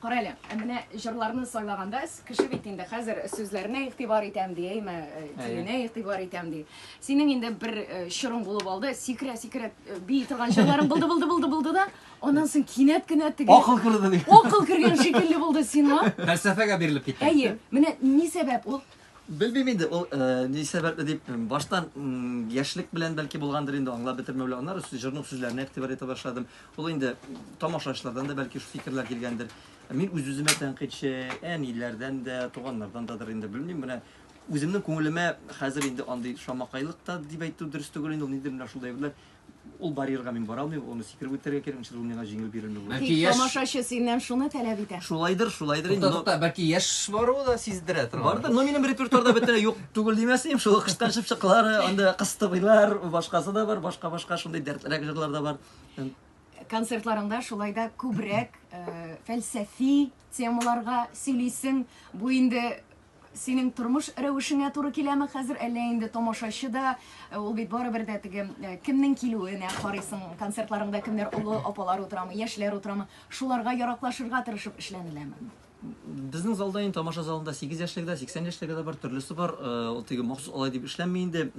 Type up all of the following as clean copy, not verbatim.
Кара әле, ә менә җырларны сайлаганда кеше бит инде хәзер сүзләренә игътибар итәм ди, әйме, көенә игътибар итәм ди. Синең инде бер чорың булып алды, сикерә-сикерә бии торган җырларың булды, булды, булды, булды да, аннан соң кинәт кенә теге Акыл керде ди. Акыл кергән шикелле булды сиңа. Фәлсәфәгә бирелеп киттең. Әйе, менә ни сәбәп ул? Белмим инде, ул ни сәбәпле дип, баштан яшьлек белән бәлки булгандыр инде, аңлап бетермәү белән, аннары җырның сүзләренә игътибар итә башладым. Ул инде тамашачылардан да бәлки шул фикерләр килгәндер. Мин үз-үземә тәнкыйтьче, әниләрдән дә, туганнардан дадыр инде, белмим, менә үземнең күңелемә хәзер инде андый шамакайлык та дип әйтү дөрес түгел инде, ул нидер менә шул әйберләр. Ул барьерга мин бара алмыйм, аны сикереп үтәргә кирәк, ничектер ул миңа җиңел бирелми бу. Бәлки Тик яшь- тамашачы синнән шуны таләп итә. Шулайдыр, шулайдыр инде. Тукта, но- тукта, бәлки яшь баруы да сиздерә торган. Бардыр, но минем репертуарда бөтенләй юк түгел димәс идем, шул кыштан чыпчыклары, анда кыстыбыйлар, башкасы да бар, башка-башка шундый дәртлерәк җырлар да бар. Концертларыңда шулай да күбрәк фәлсәфи темаларга сөйлисең. Бу инде синең тормыш рәвешеңә туры киләме хәзер, әллә инде тамашачы да, ул бит барыбер дә теге кемнең килүенә карыйсың, концертларыңда кемнәр, олы апалар утырамы, яшьләр утырамы, шуларга яраклашырга тырышып эшләнеләме? Безнең залда инде, тамаша залында 8 яшьлеге дә, 80 яшьлеге дә бар, төрлесе бар. Ул теге махсус алай дип эшләнми инде.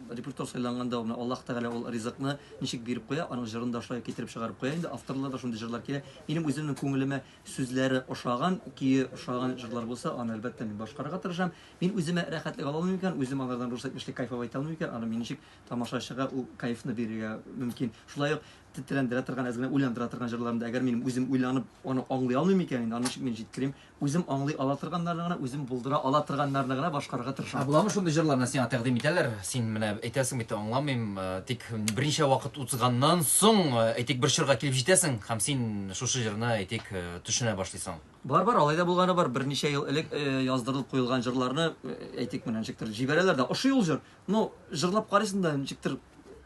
Репертуар сайланганда менә Аллаһ Тәгалә ул ризыкны ничек биреп куя, аның җырын да шулай китереп чыгарып куя инде. Авторлар да шундый җырлар килә. Минем үземнең күңелемә Сүзләре ошаган, көе ошаган җырлар булса, аны, әлбәттә, мин башкарырга тырышам. Мин үземә рәхәтлек ала алмыйм икән, үзем алардан рус әйтмешли кайфовать итә алмыйм икән, аны мин ничек тамашачыга ул кайфны бирергә мөмкин? Шулай ук тетрәндерә торган, әз генә уйландыра торган җырларым да, әгәр минем үзем уйланып, аны аңлый алмыйм икән, инде аны ничек мин җиткерим? Үзем аңлый ала торганнарны гына, үзем булдыра ала торганнарны гына башкарырга тырышам. Ә буламы шундый җырларны сиңа тәкъдим итәләр, син менә әйтәсең бит, аңламыйм, тик берничә вакыт узганнан соң, әйтик, бер чорга килеп җитәсең һәм син шушы җырны, әйтик, төшенә башлыйсың. Бар, бар, алай да булганы бар. Берничә ел элек яздырылып куелган җырларны, әйтик, менә ничектер җибәрәләр дә, ошый ул җыр, но җырлап карыйсың да, ничектер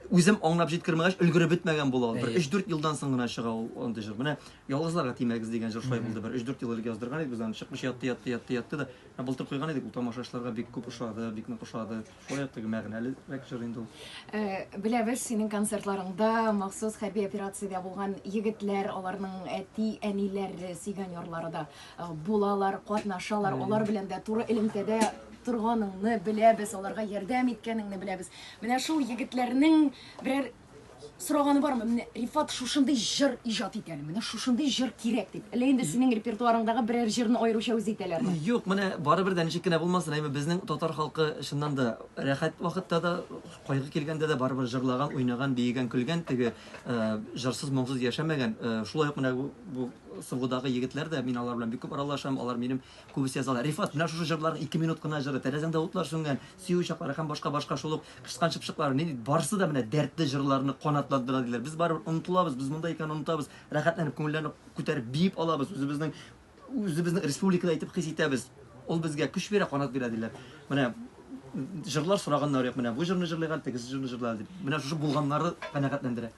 үзем аңлап җиткермәгәч, өлгереп бетмәгән була ул. Бер 3-4 елдан соң гына чыга ул андый җыр. Менә Ялгызларга тимәгез дигән җыр шулай булды. Бер 3-4 ел элек яздырган идек без аны. Чыкмыйча ятты, ятты, ятты, ятты да. Ә былтыр куйган идек, ул тамашачыларга бик күп ошады, бик нык ошады. Шулай ук теге мәгънәлерәк җыр инде ул. Беләбез, синең концертларыңда махсус хәрби операциядә булган егетләр, аларның әти-әниләре, сөйгән ярлары да булалар, катнашалар. Алар белән дә туры элемтәдә торганыңны беләбез, аларга ярдәм иткәнеңне беләбез. Менә шул егетләрнең берәр сораганы бармы? Менә Рифат шушындый җыр иҗат ит әле, менә шушындый җыр кирәк дип. Әллә инде синең репертуарыңдагы берәр җырны аеруча үз итәләрме? Юк, менә барыбер дә ничек кенә булмасын, әмма безнең татар халкы чыннан да рәхәт вакытта да, кайгы килгәндә дә барыбер җырлаган, уйнаган, биегән, көлгән, теге җырсыз, моңсыз яшәмәгән. Шулай ук менә бу СВОдагы егетләр дә, мин алар белән бик күп аралашам, алар минем күбесе язалар. Рифат, менә шушы җырларың 2 минут кына җыры, тәрәзәңдә утлар сүнгән, сөю чаклары һәм башка-башка шул ук кычыткан чыпчыклары, нинди, барысы да менә дәртле җырларны канатландыра диләр. Без барыбер онытылабыз, без монда икәнне онытабыз, рәхәтләнеп, күңелләрне күтәреп биеп алабыз, үзебезнең үзебезнең республикада итеп хис итәбез. Ул безгә көч бирә, канат бирә диләр. Менә җырлар сораганнар юк, менә бу җырны җырлыйк әле, теге җырны җырлыйк әле дип. Менә шушы булганнары канәгатьләндерә.